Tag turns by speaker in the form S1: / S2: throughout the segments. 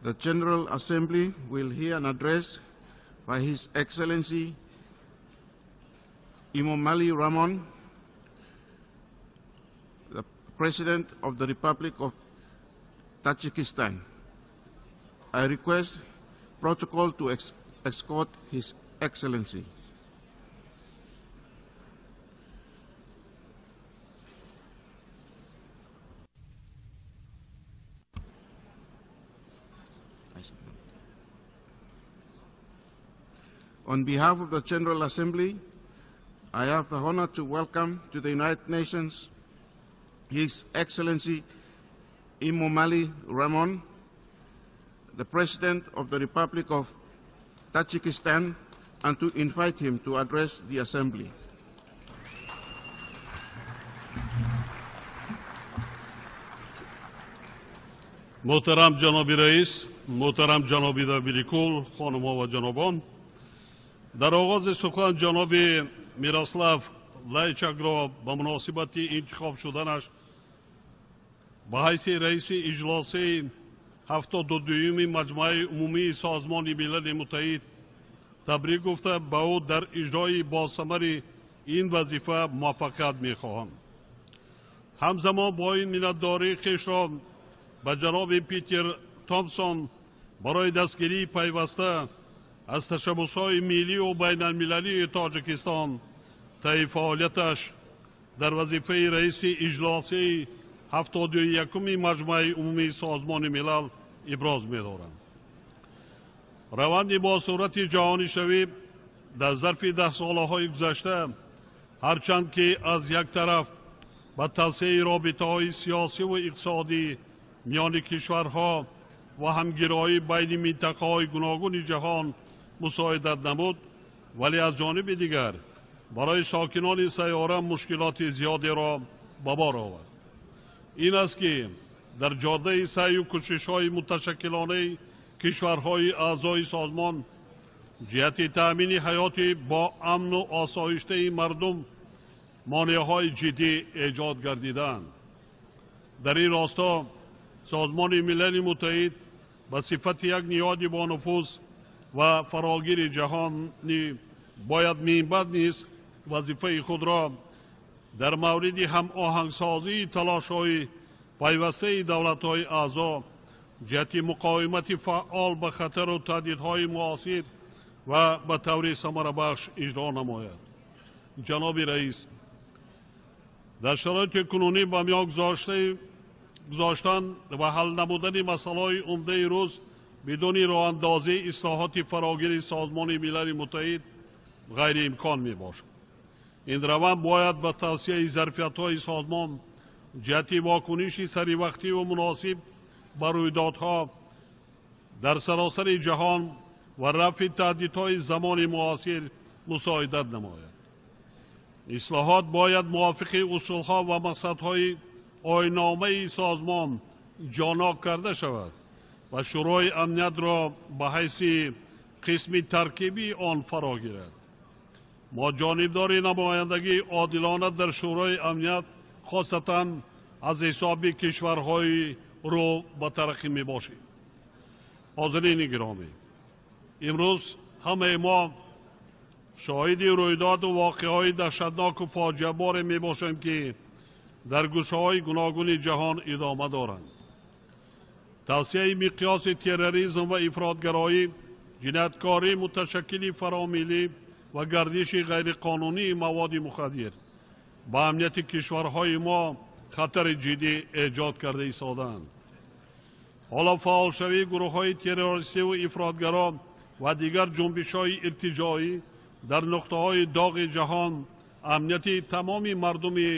S1: The General Assembly will hear an address by His Excellency Emomali Rahmon, the President of the Republic of Tajikistan. I request protocol to escort His Excellency. On behalf of the General Assembly, I have the honor to welcome to the United Nations His Excellency Emomali Rahmon, the President of the Republic of Tajikistan, and to invite him to address the Assembly.
S2: Муҳтарам ҷаноби раис, муҳтарам ҷаноби дабири кул, хонумҳо ва ҷанобон, дар оғози сухан ҷаноби Мирослав Лайчакро ба муносибати интихоб шуданаш ба ҳайси раиси иҷлосияи 72-юми Маҷмааи умумии Созмони Милали Муттаҳид табрик гуфта, ба ӯ дар иҷрои босамари ин вазифа муваффақият мехоҳам. Ҳамзамон бо ин миннатдории хешро ба ҷаноби Питер Томсон барои дастгирии пайваста аз ташаббусҳои миллию байналмилалии Тоҷикистон таи фаъолияташ дар вазифаи раиси иҷлосияи 71-уми Маҷмааи умумии Созмони Милал иброз медорам. Раванди бо суръати ҷаҳонишавӣ дар зарфи даҳсолаҳои гузашта, ҳарчанд ки аз як тараф ба тавсеаи робитаҳои сиёсиву иқтисодӣ миёни кишварҳо ва ҳамгироӣ байни минтақаҳои гуногуни ҷаҳон мусоидат намуд, вале аз ҷониби дигар барои сокинони сайёра мушкилоти зиёдеро ба бор овард. Ин аст ки дар ҷодаи саъю кӯшишҳои муташаккилонаи кишварҳои аъзои созмон ҷиҳати таъмини ҳаёти бо амну осоиштаи мардум монеаҳои ҷиддӣ эҷод гардидаанд. Дар ин росто Созмони Милали Муттаҳид ба сифати як ниҳоди бонуфуз ва фарогири ҷаҳонӣ бояд минбаъд низ вазифаи худро дар мавриди ҳамоҳангсозии талошҳои пайвастаи давлатҳои аъзо ҷиҳати муқовимати фаъол ба хатару таҳдидҳои муосир ва ба таври самарабахш иҷро намояд. Ҷаноби раис, дар шароити кунунӣ ба миён гузоштан ва ҳал намудани масъалаҳои умдаи рӯз бидуни роҳандозии ислоҳоти фарогири Созмони Милали Муттаҳид ғайриимкон мебошад. Ин раванд бояд ба тавсияи зарфиятҳои созмон ҷиҳати вокуниши саривақтиву муносиб ба рӯйдодҳо дар саросари ҷаҳон ва рафъи таҳдидҳои замони муосир мусоидат намояд. Ислоҳот бояд мувофиқи усулҳо ва мақсадҳои оинномаи созмон ҷонок карда шавад ва Шӯрои амниятро ба ҳайси қисми таркибии он фаро гирад. Мо ҷонибдори намояндагии одилона дар Шӯрои амният, хосатан аз ҳисоби кишварҳои рӯ ба тараққӣ мебошем. Ҳозирини гиромӣ, имрӯз ҳамаи мо шоҳиди рӯйдоду воқеаҳои даҳшатноку фоҷиаборе мебошем, ки дар гӯшаҳои гуногуни ҷаҳон идома доранд. Тавсияи миқёси терроризм ва ифротгароӣ, ҷинояткории муташаккили фаромиллӣ ва гардиши ғайриқонунии маводи мухаддир ба амнияти кишварҳои мо хатари ҷиддӣ эҷод карда истодаанд. Ҳоло фаъолшавии гурӯҳҳои террористиву ифротгаро ва дигар ҷунбишҳои иртиҷоӣ дар нуқтаҳои доғи ҷаҳон амнияти тамоми мардуми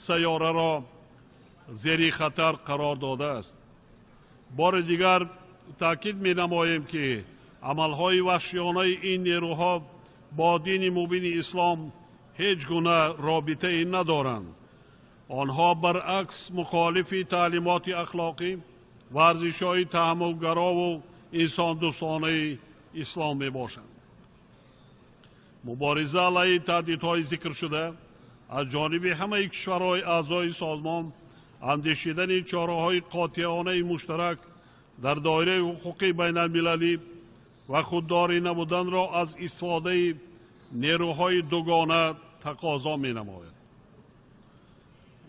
S2: сайёраро зери хатар қарор додааст. Бори дигар таъкид менамоем, ки амалҳои ваҳшиёнаи ин нерӯҳо бо дини мубини ислом ҳеҷ гуна робитае надоранд. Онҳо баръакс мухолифи таълимоти ахлоқӣ ва арзишҳои таҳаммулгарову инсондӯстонаи ислом мебошанд. Мубориза алайҳи таҳдидҳои зикршуда аз ҷониби ҳамаи кишварҳои аъзои созмон андешидани чораҳои қотеонаи муштарак дар доираи ҳуқуқи байналмилалӣ ва худдорӣ намуданро аз истифодаи нерӯҳои дугона тақозо менамояд.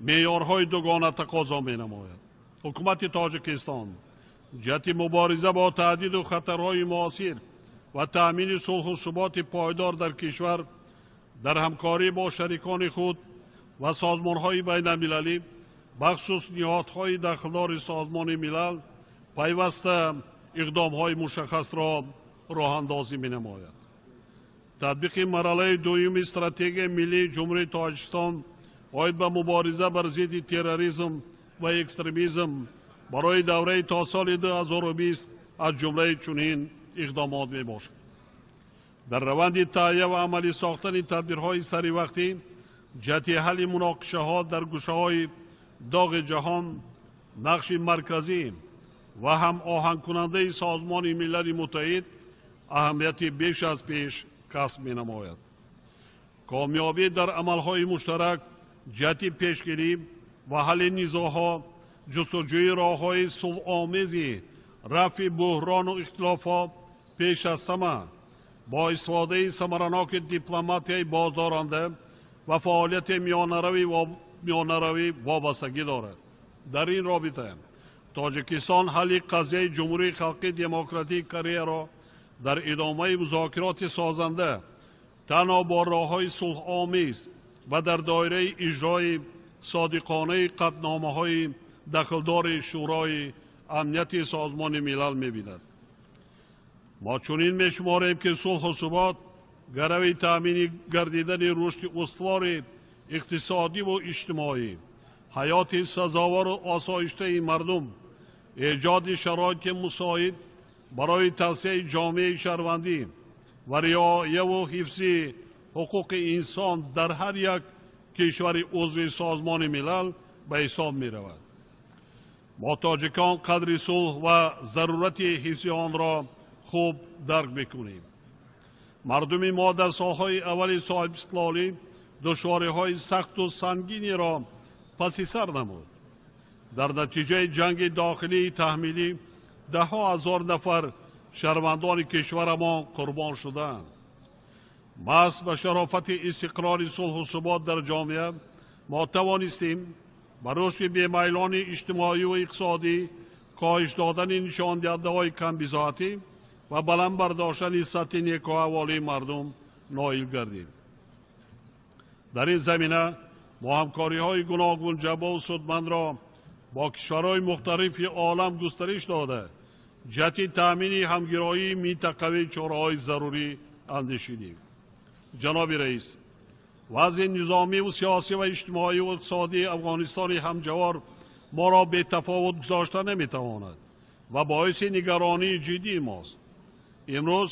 S2: Меъёрҳои дугона тақозо менамояд. Ҳукумати Тоҷикистон ҷиҳати мубориза бо таҳдиду хатарҳои муосир ва таъмини сулҳу суботи пойдор дар кишвар дар ҳамкорӣ бо шарикони худ ва созмонҳои байналмилалӣ, бахусус ниҳодҳои дахлдори Созмони Милал, пайваста иқдомҳои мушаххасро роҳандозӣ менамояд. Татбиқи марҳалаи дуюми стратегияи миллии Ҷумҳурии Тоҷикистон оид ба мубориза бар зидди терроризм ва экстремизм барои давраи то соли 2020 аз ҷумлаи чунин иқдомот мебошад. Дар раванди таҳия ва амалӣ сохтани тадбирҳои саривақтӣ ҷиҳати ҳалли муноқишаҳо дар гӯшаҳои доғи ҷаҳон нақши марказӣ ва ҳамоҳангкунандаи Созмони Милали Муттаҳид аҳамияти беш аз пеш касб менамояд. Комёбӣ дар амалҳои муштарак ҷиҳати пешгирӣ ва ҳалли низоъҳо, ҷустуҷӯи роҳҳои сулҳомези рафъи буҳрону ихтилофҳо пеш аз ҳама бо истифодаи самараноки дипломатияи боздоранда ва фаъолияти миёнаравӣ вобастагӣ дорад. Дар ин робита Тоҷикистон ҳалли қазияи Ҷумҳурии Халқии Демократии Кореяро дар идомаи музокироти созанда танҳо бо роҳҳои сулҳомез ва дар доираи иҷрои содиқонаи қатъномаҳои дахлдори Шӯрои Амнияти Созмони Милал мебинад. Мо чунин мешуморем, ки сулҳу субот гарави таъмини гардидани рушди устувори иқтисодиву иҷтимоӣ, ҳаёти сазовору осоиштаи мардум, эҷоди шароити мусоид барои тавсеаи ҷомеаи шаҳрвандӣ ва риояву ҳифзи ҳуқуқи инсон дар ҳар як кишвари узви Созмони Милал ба ҳисоб меравад. Мо тоҷикон қадри сулҳ ва зарурати ҳифзи онро хуб дарк мекунем. Мардуми мо дар солҳои аввали соҳибистиқлолӣ душвориҳои сахту сангинеро паси сар намуд. Дар натиҷаи ҷанги дохилии таҳмилӣ даҳҳо ҳазор нафар шаҳрвандони кишварамон қурбон шуданд. Маҳз ба шарофати истиқрори сулҳу субот дар ҷомеа мо тавонистем ба рушди бемайлони иҷтимоию иқтисодӣ, коҳиш додани нишондиҳандаҳои камбизоатӣ ва баланд бардоштани сатҳи некӯаҳволии мардум ноил гардем. Дар ин замина мо ҳамкориҳои гуногунҷабову судмандро бо кишварҳои мухталифи олам густариш дода, ҷиҳати таъмини ҳамгироии минтақавӣ чораҳои зарурӣ андешидем. Ҷаноби раис, вазъи низомиву сиёсӣ ва иҷтимоию иқтисодии Афғонистони ҳамҷавор моро бетафовут гузошта наметавонад ва боиси нигаронии ҷиддии мост. Имрӯз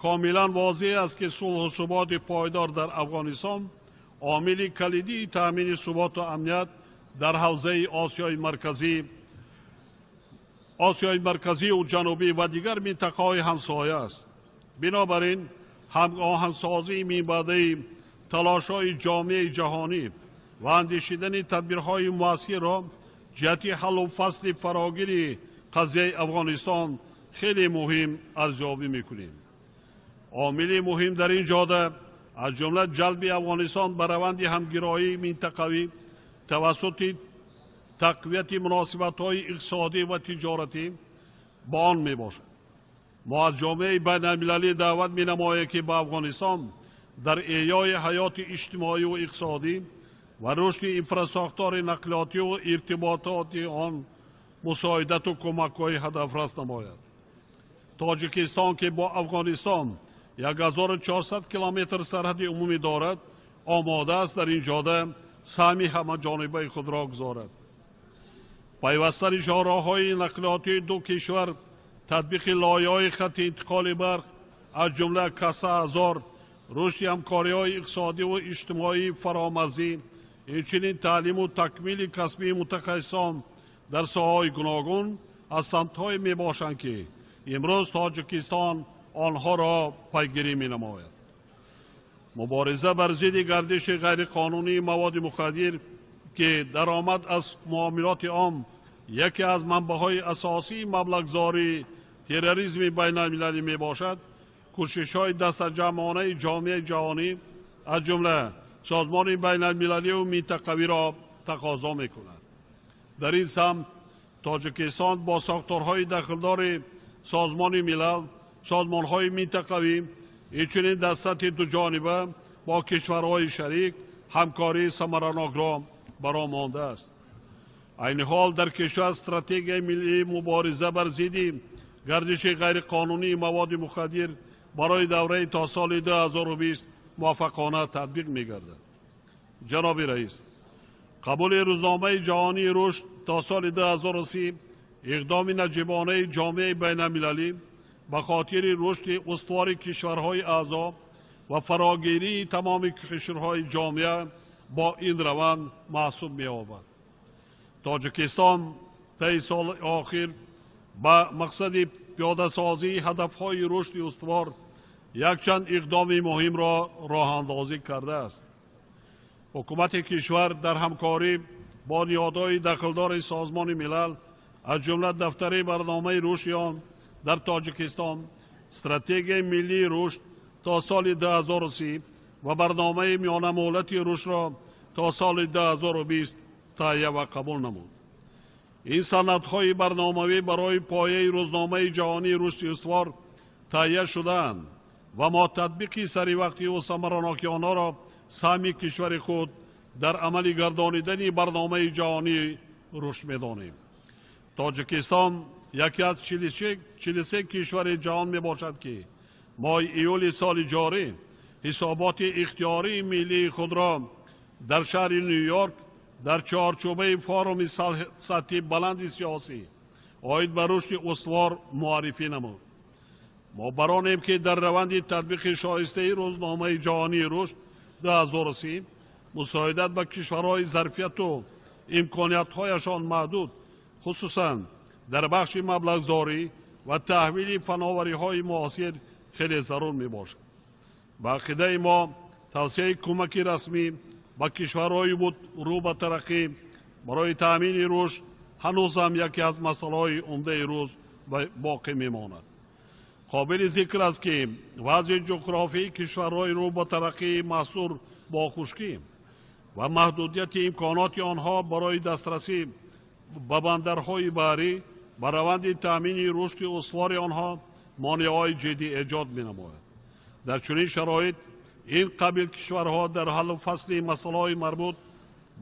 S2: комилан возеҳ аст, ки сулҳу суботи пойдор дар Афғонистон омили калидии таъмини суботу амният дар ҳавзаи Осиёи Марказию Ҷанубӣ ва дигар минтақаҳои ҳамсоя аст. Бинобар ин ҳамоҳангсозии минбаъдаи талошҳои ҷомеаи ҷаҳонӣ ва андешидани тадбирҳои муассирро ҷиҳати ҳаллу фасли фарогири қазияи Афғонистон хеле муҳим арзёбӣ мекунем. Омили муҳим дар ин ҷода аз ҷумла ҷалби Афғонистон ба раванди ҳамгироии минтақавӣ тавассути тақвияти муносибатҳои иқтисодӣ ва тиҷоратӣ бо он мебошад. Мо аз ҷомеаи байналмилалӣ даъват менамоем, ки ба Афғонистон дар эҳёи ҳаёти иҷтимоию иқтисодӣ ва рушди инфрасохтори нақлиётиву иртибототи он мусоидату кӯмакҳои ҳадафрас намояд. Тоҷикистон, ки бо Афғонистон 1400 километр сарҳади умумӣ дорад, омода аст дар ин ҷода саҳми ҳамаҷонибаи худро гузорад. Пайвастани шоҳроҳҳои нақлиётии ду кишвар, татбиқи лоиҳаҳои хатти интиқоли барқ, аз ҷумла Каса Ҳазор, рушди ҳамкориҳои иқтисодиву иҷтимоии фаромарзӣ, инчунин таълиму такмили касбии мутахассисон дар соҳаҳои гуногун аз самтҳое мебошанд, ки имрӯз Тоҷикистон онҳоро пайгирӣ менамояд. Мубориза бар зидди гардиши ғайриқонунии маводи мухаддир, ки даромад аз муомилоти он яке аз манбаъҳои асосии маблағгузории терроризми байналмилалӣ мебошад, кӯшишҳои дастаҷамъонаи ҷомеаи ҷаҳонӣ аз ҷумла созмони байналмилалию минтақавиро тақозо мекунад. Дар ин самт Тоҷикистон бо сохторҳои дахлдори Созмони Милал, созмонҳои минтақавӣ, инчунин дар сатҳи дуҷониба бо кишварҳои шарик ҳамкории самаранокро бароҳ мондааст. Айни ҳол дар кишвар стратегияи миллии мубориза бар зидди гардиши ғайриқонунии маводи мухаддир барои давраи то соли 2020 муваффақона татбиқ мегардад. Ҷаноби раис, қабули рӯзномаи ҷаҳонии рушд то соли 2030 иқдоми наҷибонаи ҷомеаи байналмилалӣ ба хотири рушди устувори кишварҳои аъзо ва фарогирии тамоми қишрҳои ҷомеа бо ин раванд маҳсуб меёбад. Тоҷикистон таи соли охир ба мақсади пиёдасозии ҳадафҳои рушди устувор якчанд иқдоми муҳимро роҳандозӣ кардааст. Ҳукумати кишвар дар ҳамкорӣ бо ниҳодҳои дахлдори Созмони Милал, аз ҷумла дафтари барномаи рушди он дар Тоҷикистон, стратегияи миллии рушд то соли 2030 ва барномаи миёнамуҳлати рушдро то соли 2020 таҳия ва қабул намуд. Ин санадҳои барномавӣ барои пояи рӯзномаи ҷаҳонии рушди устувор таҳия шудаанд ва мо татбиқи саривақтиву самараноки онҳоро саҳми кишвари худ дар амалӣ гардонидани барномаи ҷаҳонии рушд медонем. Тоҷикистон яке аз 43 кишвари ҷаҳон мебошад, ки моҳи июли соли ҷорӣ ҳисоботи ихтиёрии миллии худро дар шаҳри Ню-Йорк дар чорчӯбаи форуми сатҳи баланди сиёсӣ оид ба рушди устувор муаррифӣ намуд. Мо баронем, ки дар раванди татбиқи шоистаи рӯзномаи ҷаҳонии рушд 2030 мусоидат ба кишварҳои зарфияту имкониятҳояшон маҳдуд, хусусан дар бахши маблағгузорӣ ва таҳвили фановариҳои муосир хеле зарур мебошад. Ба ақидаи мо тавсияи кӯмаки расмӣ ба кишварҳои рӯ ба тараққӣ барои таъмини рушд ҳанӯзам яке аз масъалаҳои умдаи рӯз боқӣ мемонад. Қобили зикр аст, ки вазъи ҷуғрофии кишварҳои рӯ ба тараққии маҳсур бо хушкӣ ва маҳдудияти имконоти онҳо барои дастрасӣ ба бандарҳои баҳрӣ ба раванди таъмини рушди устувори онҳо монеаҳои ҷиддӣ эҷод менамояд. Дар чунин шароит ин қабил кишварҳо дар ҳаллу фасли масъалаҳои марбут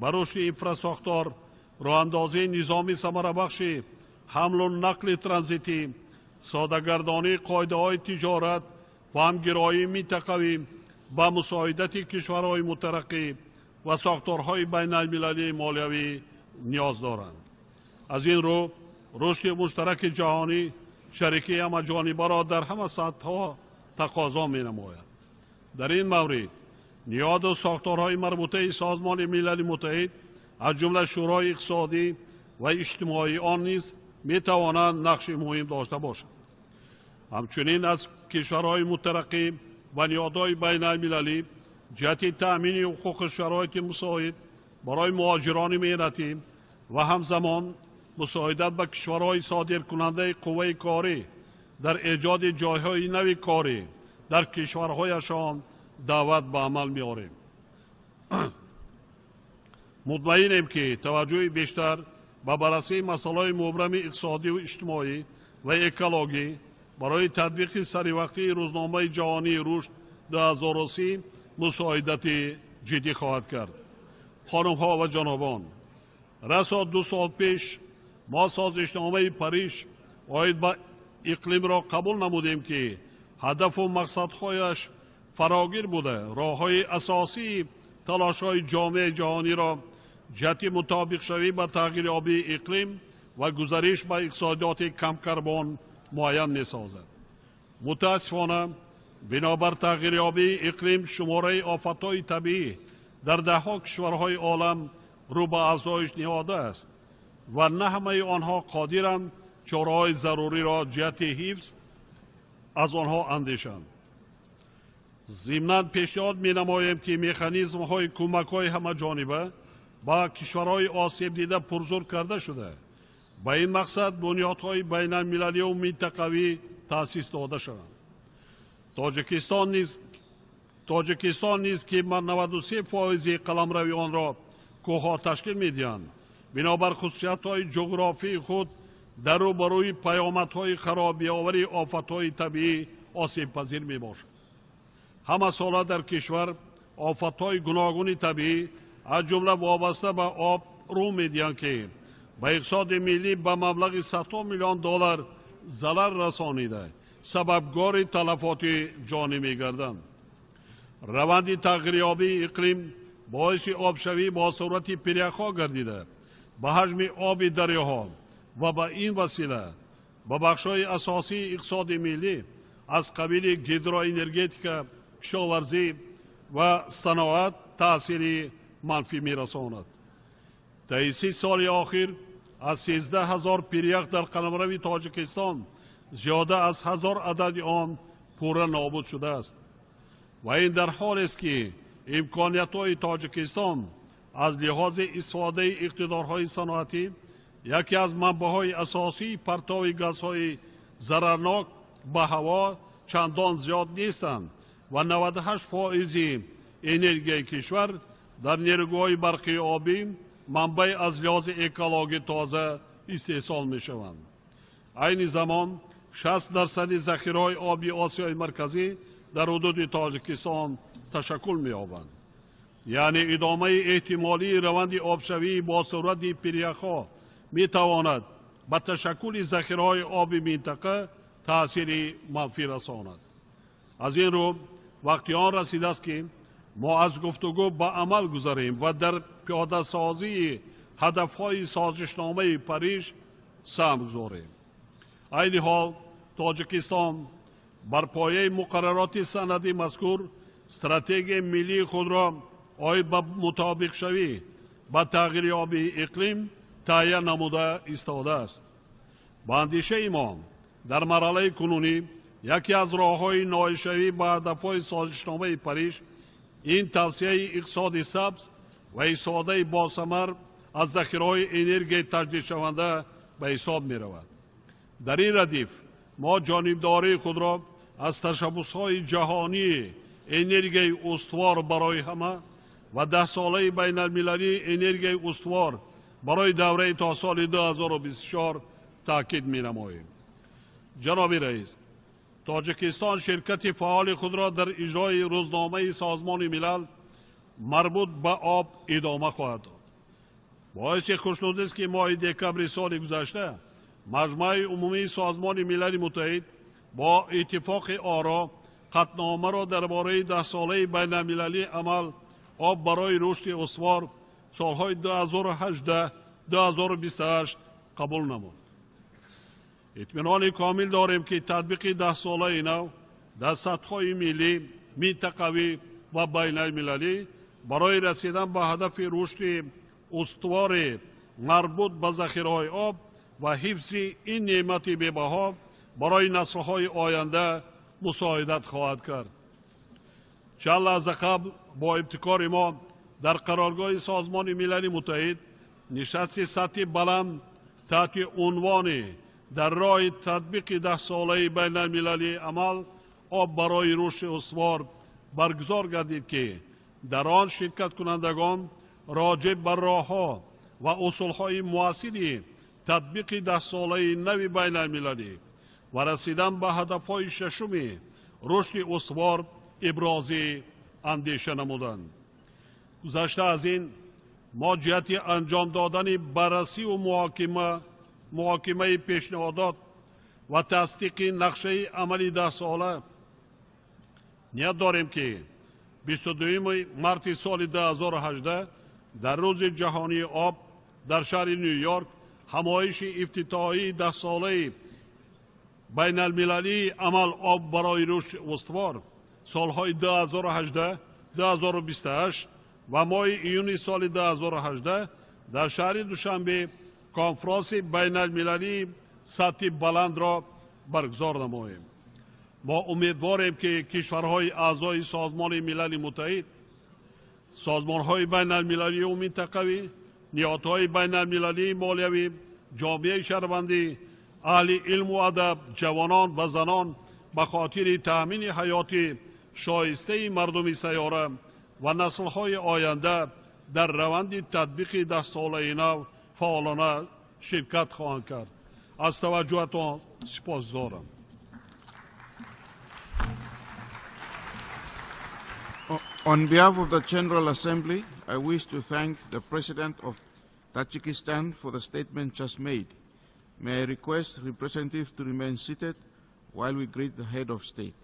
S2: ба рушди инфрасохтор, роҳандозии низоми самарабахши ҳамлу нақли транзитӣ, содагардонии қоидаҳои тиҷорат ва ҳамгироии минтақавӣ ба мусоидати кишварҳои мутараққӣ ва сохторҳои байналмилалии молиявӣ ниёз доранд. Аз ин рӯ рушди муштараки ҷаҳонӣ шарикии ҳамаҷонибаро дар ҳама сатҳҳо тақозо менамояд. Дар ин маврид ниҳоду сохторҳои марбутаи Созмони Милали Муттаҳид, аз ҷумла Шӯрои иқтисодӣ ва иҷтимоии он низ метавонанд нақши муҳим дошта бошанд. Ҳамчунин аз кишварҳои мутараққӣ ва ниҳодҳои байналмилалӣ ҷиҳати таъмини ҳуқуқу шароити мусоид барои муҳоҷирони меҳнатӣ ва ҳамзамон мусоидат ба кишварҳои содиркунандаи қувваи корӣ дар эҷоди ҷойҳои нави корӣ дар кишварҳояшон даъват ба амал меорем. Мутмаинем, ки таваҷҷӯҳи бештар ба баррасии масъалаҳои мубрами иқтисодиву иҷтимоӣ ва экологӣ барои татбиқи саривақтии рӯзномаи ҷаҳонии рушд 2030 мусоидати ҷиддӣ хоҳад кард. Хонумҳо ва ҷанобон, расо 2 сол пеш мо созишномаи Париж оид ба иқлимро қабул намудем, ки ҳадафу мақсадҳояш фарогир буда, роҳҳои асосии талошҳои ҷомеаи ҷаҳониро ҷиҳати мутобиқшавӣ ба тағйирёбии иқлим ва гузариш ба иқтисодиёти камкарбон муайян месозад. Мутаассифона, бинобар тағйирёбии иқлим шумораи офатҳои табиӣ дар даҳҳо кишварҳои олам рӯ ба афзоиш ниҳодааст ва на ҳамаи онҳо қодиранд чораҳои заруриро ҷиҳати ҳифз аз онҳо андешанд. Зимнан пешниҳод менамоем, ки механизмҳои кӯмакҳои ҳамаҷониба ба кишварҳои осебдида пурзур карда шуда, Ба ин мақсад бунёдҳои байналмилалию минтақавӣ таъсис дода шаванд. Тоҷикистон низ, ки 93% қаламрави онро кӯҳҳо ташкил медиҳанд, бинобар хусусиятҳои ҷуғрофии худ дар рӯбарӯи паёмадҳои харобиовари офатҳои табиӣ осебпазир мебошад. Ҳама сола дар кишвар офатҳои гуногуни табиӣ, аз ҷумла вобаста ба об, рӯ медиҳанд, ки ба иқтисоди миллӣ ба маблағи садҳо миллион доллар зарар расонида, сабабгори талафоти ҷонӣ мегарданд. Раванди тағйирёбии иқлим боиси обшавӣ бо суръати пиряхҳо гардида, ба ҳаҷми оби дарёҳо ва ба ин васила ба бахшҳои асосии иқтисоди миллӣ аз қабили гидроэнергетика, кишоварзӣ ва саноат таъсири манфӣ мерасонад. Таи 30 соли охир аз 13 000 пирях дар қаламрави Тоҷикистон зиёда аз 1000 адади он пурра нобуд шудааст. Ва ин дар ҳолест, ки имкониятҳои Тоҷикистон аз лиҳози истифодаи иқтидорҳои саноатӣ, яке аз манбаъҳои асосии партови газҳои зарарнок ба ҳаво, чандон зиёд нестанд ва 98% энергияи кишвар дар нерӯгоҳҳои барқи обӣ, манбаи аз лиҳози экологӣ тоза, истеҳсол мешаванд. Айни замон 60% захираҳои оби Осиёи Марказӣ дар ҳудуди Тоҷикистон ташаккул меёбанд. Яъне идомаи эҳтимолии раванди обшавии бо суръати пиряхҳо метавонад ба ташаккули захираҳои оби минтақа таъсири манфӣ расонад. Аз ин рӯ вақти он расидааст, ки мо аз гуфтугӯ ба амал гузарем ва дар пиёдасозии ҳадафҳои созишномаи Париж саҳм гузорем. Айни ҳол Тоҷикистон бар пояи муқаррароти санади мазкур стратегияи миллии худро оид ба мутобиқшавӣ ба тағйирёбии иқлим таҳия намуда истодааст. Ба андешаи мо, дар марҳалаи кунунӣ яке аз роҳҳои ноилшавӣ ба ҳадафҳои созишномаи Париж ин тавсеаи иқтисоди сабз ва истифодаи босамар аз захираҳои энергияи таҷдидшаванда ба ҳисоб меравад. Дар ин радиф мо ҷонибдории худро аз ташаббусҳои ҷаҳонии энергияи устувор барои ҳама ва даҳсолаи байналмилалии энергияи устувор барои давраи то соли 2024 таъкид менамоем. Ҷаноби раис, Тоҷикистон ширкати фаъоли худро дар иҷрои рӯзномаи Созмони Милал марбут ба об идома хоҳад дод. Боиси хушнудист, ки моҳи декабри соли гузашта Маҷмӯаи Умумии Созмони Милали Муттаҳид бо иттифоқи оро қатъномаро дар бораи даҳсолаи байналмилалии амал «Об барои рушди устувор» солҳои 2018-2028 қабул намуд. Итминони комил дорем, ки татбиқи даҳсолаи нав дар сатҳҳои миллӣ, минтақавӣ ва байналмилалӣ барои расидан ба ҳадафи рушди устувори марбут ба захираҳои об ва ҳифзи ин неъмати бебаҳо барои наслҳои оянда мусоидат хоҳад кард. Чанд лаҳза қабл бо ибтикори мо дар қароргоҳи Созмони Милали Муттаҳид нишасти сатҳи баланд таҳти унвони «Дар роҳи татбиқи даҳсолаи байналмилалии амал «Об барои рушди устувор» баргузор гардид, ки дар он ширкаткунандагон роҷеъ ба роҳҳо ва усулҳои муассири татбиқи даҳсолаи нави байналмилалӣ ва расидан ба ҳадафҳои шашуми рушди устувор ибрози андеша намуданд. Гузашта аз ин, мо ҷиҳати анҷом додани баррасиву муҳокимаи пешниҳодот ва тасдиқи нақшаи амали даҳсола ният дорем, ки 22 марти соли 2018 дар Рӯзи ҷаҳонии об дар шаҳри Ню Йорк ҳамоиши ифтитоҳии даҳсолаи байналмилалии амал «Об барои рушди устувор» солҳои 2018-2028 ва моҳи июни соли 2018 дар шаҳри Душанбе конфронси байналмилалии сатҳи баландро баргузор намоем. Мо умедворем, ки кишварҳои аъзои Созмони Милали Муттаҳид, созмонҳои байналмилалию минтақавӣ, ниҳодҳои байналмилалии молиявӣ ҷомеаи шаҳрвандӣ, аҳли илму адаб, ҷавонон ва занон ба хотири таъмини ҳаёти шоистаи мардуми сайёра ва наслҳои оянда дар раванди татбиқи даҳсолаи нав фаъолона ширкат хоҳанд кард. Аз таваҷҷӯҳатон сипосгузорам.
S1: On behalf of the General Assembly, I wish to thank the President of Tajikistan for the statement just made. May I request representatives to remain seated while we greet the head of state.